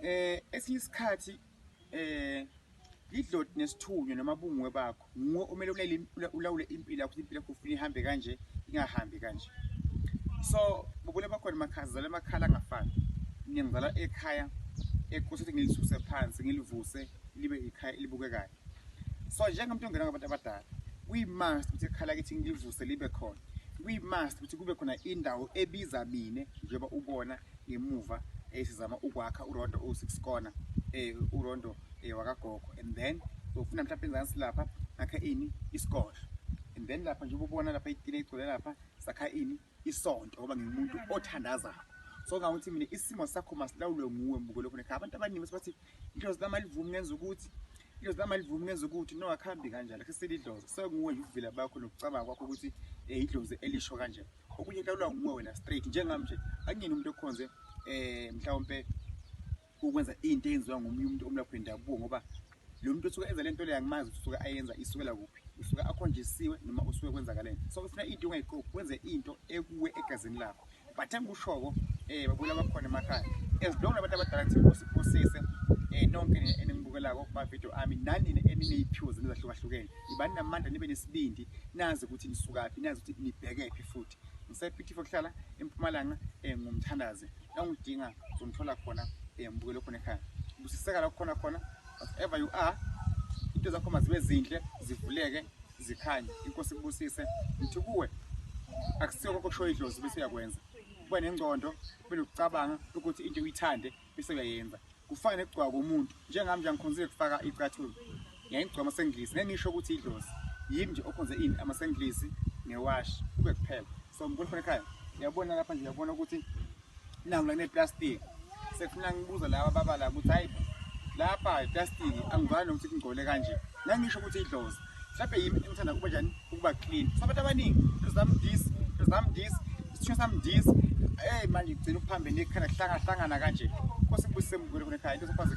Esinye isikhathi idloti nesithunywa noma bunguwe bakho nguwe omele ulawule impilo yakho, impilo yakho ufuna ihambe kanje, ingahambi kanje. So bobule bakhona emakhaya, sizala emakhala angafani. Mina ngizala ekhaya ekose ngilisuse phansi ngilivuse libe ikhaya elibukekayo. So njengomuntu ongena ngabantu abadala, kuyi-must ukuthi ekhaya lakithi ngilivuse libe khona. Kuyi-must ukuthi kube khona indawo ebiza mina njengoba ubona ngemuva esizama ukwakha urondo o-six corner, urondo wakagogo, and then ufuna mhlawumbe enzansi lapha ngakha ini isigodlo, and then lapha njengoba ubona lapha itina igcwele lapha sakha ini isonto, ngoba ngingumuntu othandazayo. So ngawuthi mina isimo sakho masilawulwe nguwe mbukelo khona ekhaya. Abantu abaningi bathi idlozi lami alivumi ngenza ukuthi, idlozi lami alivumi ngenza ukuthi. No, akuhambi kanjalo, akusilidlozi, sekunguwe nje ukuvila bakho nokucabanga kwakho ukuthi idlozi elisho kanje. Okunye kulawulwa nguwe wena straight. Njengami nje akungeni umuntu okhonze mhlawumbe ukwenza into eyenziwa ngomunye umuntu omlaphi wendabuko, ngoba lo muntu osuke enza lento leyo angimazi ukuthi usuke ayenza isukela kuphi, usuke akhonjisiwe noma usuke kwenzakaleni. So ufuna into ungayiqophi, wenze into ekuwe egazini lakho. But engikushoko babuyela bakhona emakhaya, as long abantu abadala ngithi Nkosi ibusise nonke eningibukelako kuma-video ami, nani eniney'phiwo zenu ezahlukahlukene, ibani namandla, nibe nesibindi, nazi ukuthi nisukaphi, nazi ukuthi nibhekephi. Futhi ngisephithi kuhlala eMpumalanga, ngumthandazi, nawungidinga uzongithola khona, ngibukele khona ekhaya. Busiseka la khona khona, whatever you are, into zakho mazibe zinhle, zivuleke, zikhanye. Inkosi ikubusise. Ngithi kuwe akusiyo konke okushoyo idlozi bese uyakwenza. Kuba nengqondo, kube nokucabanga ukuthi into uyithande bese uyayenza. Kufana nekugcoka komuntu, njengami nje angikhonzile kufaka icathulo, ngiyayigcoka amasengilisi, ngeke ngisho ukuthi idlozi yimi nje okhonze ini amasengilisi newashi kube kuphela. So mkhulu khona ekhaya, uyabona lapha nje, uyabona ukuthi nangu la kuneplastiki, sekufuna ngibuza laba baba la ukuthi hayi lapha iplastiki angivani nokuthi kungcole kanje. Ngeke ngisho ukuthi idlozi, mhlawumbe yimi engithanda ukuba njani, ukuba clean. So abantu abaningi, idlozi lami this, idlozi lami this, isithunywa sami this, hey manje gcina ukuphambene ikhanda kuhlangahlangana kanje. Nkosi kubusise mkhulu khona ekhaya, into zokwazi.